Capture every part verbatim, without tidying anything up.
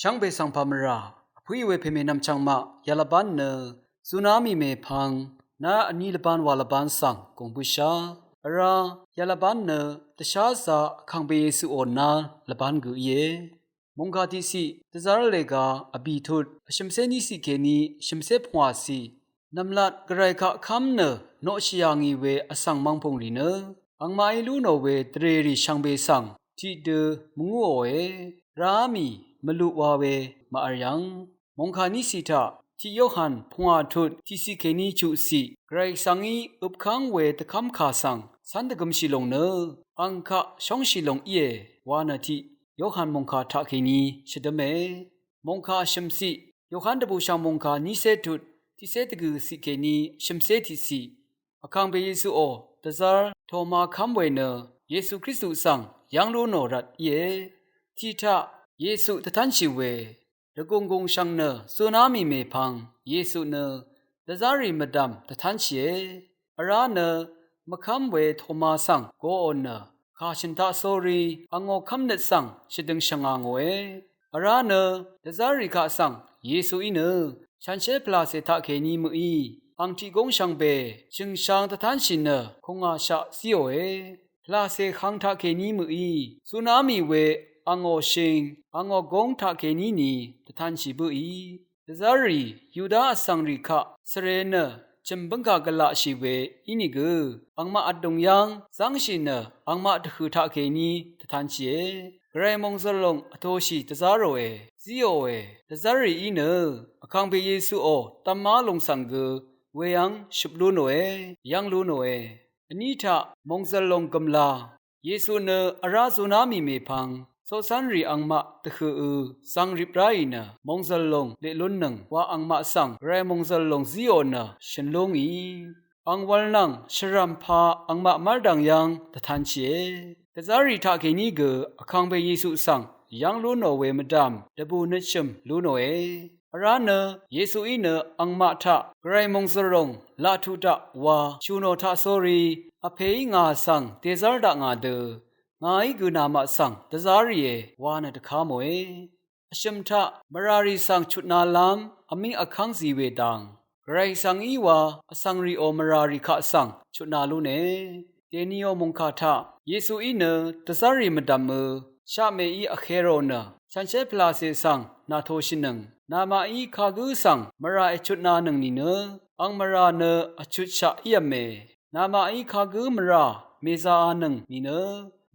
Shvngbe svng pà mvrà vpǿì we pèmè nvmchvng maq yalvbán nø zuná mì mèpvng ná vní lvbán wa lvbán svng gùng bǿshá. Vrá yalvbán nø dvsházā vkàngpè Yesuò ná lvbán gø íe. Mòngkà tiqciq dvzv́r lèga vbì tut vshø̀mcé níciq kèní shø̀mcé pungwàciq nv̀mlat gvray kaq kv́m nø noqshì yà ngì we vsvng mvngpùngrì nø angmaqí lú nò we dvrèrì shvngbe svng tiqdø mvngúòe. Ráá mì mvluq wa we màvl yv́ng. Mòngkà níciq taq tiq Yohan pungwà tut tiqciq kèní chuqciq gvray svngí øpkv́ng we dvkv́mkà svng cv́n dvgømshì lòng nø ang kaq shóngshì lòng íe wa nø tiq Yohan mòngkà taqkèní shvdǿme. Mòngkà shø̀mciq Yohan dvbùshv̀ng mòngkà nícé tut tiqcé dvgø̀ciq kèní shø̀mcé tiqciq vkàngpè Yesuò dvzv́r Toma kv́m we nø Yesu Kristu svng yv́ng lú nò rvt íe. Tiqtaq Yesu dvtánshì we dvgùng gùng shvng nø zuná mì mèpvng Yesu nø dvzv́rrì mvdv̀m dvtánshìe. Vrá nø mvkv́m we Toma svng goò nø kà shø̀n taq sórí angò kv́mnøt svng shvdøng shvngà ngòe. Vrá nø dvzv́rrì kaq svng Yesuí nø shànshér pvlàcè taqkèní mø̀í ang tiq góng shvngbe shø̀ngshang dvtánshì nø kùngàshaq zíòe. Pvlàcè hvng taqkèní mø̀í zuná mì we angò shing angò góng taqkèní ni dvtánshì bǿì. Dvzv́rrì Yuda vsvngrì kaq svre nø chø̀m bǿngkà gvlaqshì we ínìgø angmaq vdùng yv́ng zv́ngshì nø angmaq dvhø̀ taqkèní dvtánshìe. Gvray mòngzø̀l lòng vtōshì dvzá ròe, zíòe. Dvzv́rrìí nø vkàngpè Yesuò dvmá lùng svng gø weyv́ng shøp lú nòe, yv́ng lú nòe. Vní taq mòngzø̀l lòng gø̀mla Yesu nø vrá zuná mì mèpvng coqcv́nrì angmaq dvhø̀ø zvng rip ráì nø mòngzø̀l lòng leq lúnnøng wa angmaq svng gvray mòngzø̀l lòng zíò nø shø̀n lú ngì. Ang wv̄l nvng shvrv̀m pa angmaq mv́rdv̀ng yv́ng dvtánshìe. Dvzv́rrì taqkèní gø vkàngpè Yesu svng yv́ng lú nò we mvdv̀m dvbù nøtshø̀m lú nòe. Vrá nø Yesuí nø angmaq taq gvray mòngzø̀l lòng laq tuq daq wa shù nò taq sórí vpèí ngà svng dèzv́r daq ngà dø ngàí gø namaq svng dvzá rìe wa nø dvká mòe. Vshø̀m taq mvràrì svng chutnalv́m vmíng vkv́ng zì we dang gvray svng í wa vsvng rìò mvràrì kaq svng chutna lúne. Dèniò mòngkà taq Yesuí nø dvzv́rrì mvdv̀mø shaqmèí vhē rò nø shànshér pvlàcè svng nàtoshìnøng namaqí kagǿ svng mvrà èchutnanøng nìnø ang mvrà nø vchutshaq ív̄me. Namaqí kagǿ mvrà mèzāānøng nìnø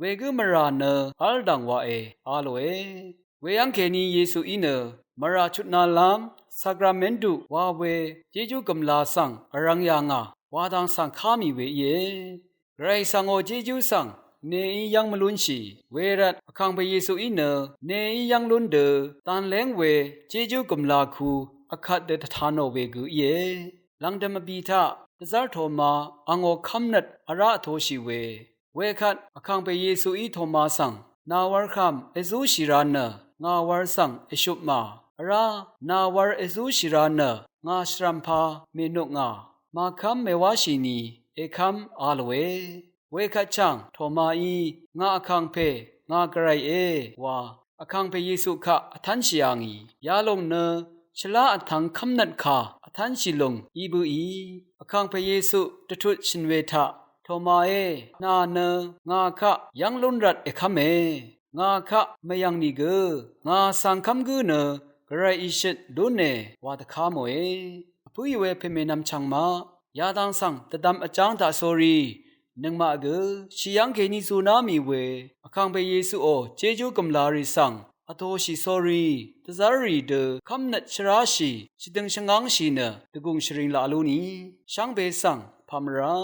wegǿ mvrà nø v́l dv̀ng waqe a lòe. Weyv́ng kèní Yesuí nø mvrà chutnalv́m sakramentu wa we jejú gø̀mla svng vrvng yà ngà wa dang svng ká mì we íe. Gvray svngò jejú svng neí yv́ng mvlúnshì wervt vkàngpè Yesuí nø neí yv́ng lún dø danléng we jejú gø̀mla ku vkvt dø dvta nò we gø íe. Lv̀ngdø̀m vbì taq dvzv́r Toma angò kv́mnøt vrá vtoshì we wekvt vkàngpè Yesuí Toma svng nàwv̄r kàm èzúshì ra nø ngàwv̄r svng èshupmà vrá nàwv̄r èzúshì ra nø ngà shvrv̀m pa mènukngà màkv́m mèwáshì ni èkv́m a lòe. Wekvt chàng Tomaí ngà vkàngpè ngà gvrayé wa vkàngpè Yesu kaq vtánshì yà ngì yalòng nø shvlá vtvng kv́mnøt kà vtánshì lùng í bǿì. Vkàngpè Yesu dvtut shø̀n we taq Tomaé nà nø ngà kaq yv́ng lún rvt èkv́me. Ngà kaq mvyv̀ng nìgø ngà svngkv́m gǿ nø gvray ìshøt lúne wa dvká mòe. Vpǿì we pèmè nvmchvng maq yadang svng dvdvm vjáng daq sórí nøngmaq gø shì yv́ng kèní zuná mì we vkàngpè Yesuò jejú gø̀mlarì svng vtoshì sórí dvzv́rrì dø kv́mnøt shvráshì shvdøng shvngángshì nø dvgùng shvring laq lúni shvngbe svng pà mvrá.